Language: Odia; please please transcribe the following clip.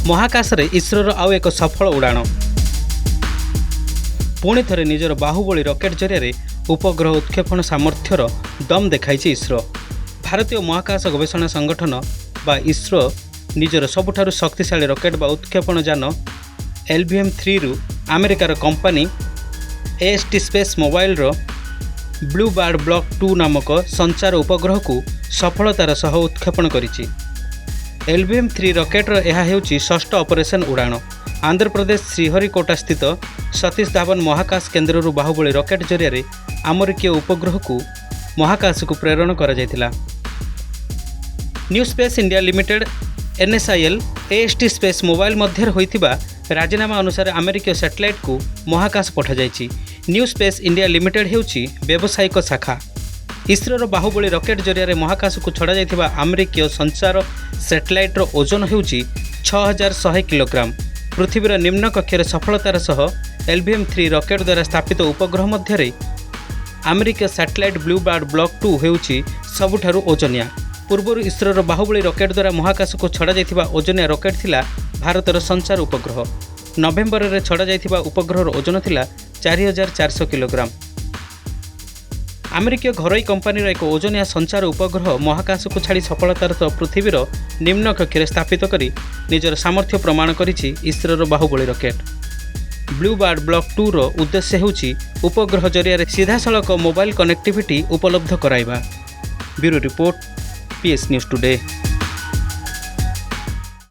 ମହାକାଶରେ ଇସ୍ରୋର ଆଉ ଏକ ସଫଳ ଉଡ଼ାଣ। ପୁଣି ଥରେ ନିଜର ବାହୁବଳୀ ରକେଟ୍ ଜରିଆରେ ଉପଗ୍ରହ ଉତ୍କ୍ଷେପଣ ସାମର୍ଥ୍ୟର ଦମ୍ ଦେଖାଇଛି ଇସ୍ରୋ। ଭାରତୀୟ ମହାକାଶ ଗବେଷଣା ସଂଗଠନ ବା ଇସ୍ରୋ ନିଜର ସବୁଠାରୁ ଶକ୍ତିଶାଳୀ ରକେଟ୍ ବା ଉତ୍କ୍ଷେପଣ ଯାନ ଏଲ୍ଭିଏମ୍ 3ରୁ ଆମେରିକାର କମ୍ପାନୀ ଏଏସ୍ଟି ସ୍ପେସ୍ ମୋବାଇଲର ବ୍ଲୁ ବାର୍ଡ ବ୍ଲକ୍ 2 ନାମକ ସଞ୍ଚାର ଉପଗ୍ରହକୁ ସଫଳତାର ସହ ଉତ୍କ୍ଷେପଣ କରିଛି। ଏଲ୍ଭିଏମ୍ 3 ରକେଟ୍ର ଏହା ହେଉଛି ଷଷ୍ଠ ଅପରେସନ୍ ଉଡ଼ାଣ। ଆନ୍ଧ୍ରପ୍ରଦେଶ ଶ୍ରୀହରିକୋଟା ସ୍ଥିତ ସତୀଶ ଧାୱନ ମହାକାଶ କେନ୍ଦ୍ରରୁ ବାହୁବଳୀ ରକେଟ୍ ଜରିଆରେ ଆମେରିକୀୟ ଉପଗ୍ରହକୁ ମହାକାଶକୁ ପ୍ରେରଣ କରାଯାଇଥିଲା। New space India limited, NSIL, AST space mobile ମଧ୍ୟରେ ହୋଇଥିବା ରାଜିନାମା ଅନୁସାରେ ଆମେରିକୀୟ ସ୍ୟାଟେଲାଇଟ୍କୁ ମହାକାଶ ପଠାଯାଇଛି। ନ୍ୟୁ ସ୍ପେସ୍ ଇଣ୍ଡିଆ ଲିମିଟେଡ୍ ହେଉଛି ବ୍ୟବସାୟିକ ଶାଖା। ଇସ୍ରୋର ବାହୁବଳୀ ରକେଟ୍ ଜରିଆରେ ମହାକାଶକୁ ଛଡ଼ାଯାଇଥିବା ଆମେରିକୀୟ ସଞ୍ଚାର ସ୍ୟାଟେଲାଇଟ୍ର ଓଜନ ହେଉଛି 6100 କିଲୋଗ୍ରାମ। ପୃଥିବୀର ନିମ୍ନ କକ୍ଷରେ ସଫଳତାର ସହ ଏଲ୍ଭିଏମ୍ 3 ରକେଟ୍ ଦ୍ୱାରା ସ୍ଥାପିତ ଉପଗ୍ରହ ମଧ୍ୟରେ ଆମେରିକୀୟ ସ୍ୟାଟେଲାଇଟ୍ ବ୍ଲୁ ବାର୍ଡ ବ୍ଲକ୍ 2 ହେଉଛି ସବୁଠାରୁ ଓଜନିଆ। ପୂର୍ବରୁ ଇସ୍ରୋର ବାହୁବଳୀ ରକେଟ୍ ଦ୍ୱାରା ମହାକାଶକୁ ଛଡ଼ାଯାଇଥିବା ଓଜନିଆ ରକେଟ୍ ଥିଲା ଭାରତର ସଞ୍ଚାର ଉପଗ୍ରହ। ନଭେମ୍ବରରେ ଛଡ଼ାଯାଇଥିବା ଉପଗ୍ରହର ଓଜନ ଥିଲା 4400 କିଲୋଗ୍ରାମ। ଆମେରିକୀୟ ଘରୋଇ କମ୍ପାନୀର ଏକ ଓଜନିଆ ସଞ୍ଚାର ଉପଗ୍ରହ ମହାକାଶକୁ ଛାଡ଼ି ସଫଳତାର ସହ ପୃଥିବୀର ନିମ୍ନ କକ୍ଷରେ ସ୍ଥାପିତ କରି ନିଜର ସାମର୍ଥ୍ୟ ପ୍ରମାଣ କରିଛି ଇସ୍ରୋର Bahubali rocket. Blue bird block 2ର ଉଦ୍ଦେଶ୍ୟ ହେଉଛି ଉପଗ୍ରହ ଜରିଆରେ ସିଧାସଳଖ ମୋବାଇଲ କନେକ୍ଟିଭିଟି ଉପଲବ୍ଧ କରାଇବା। Bureau report, PS news today.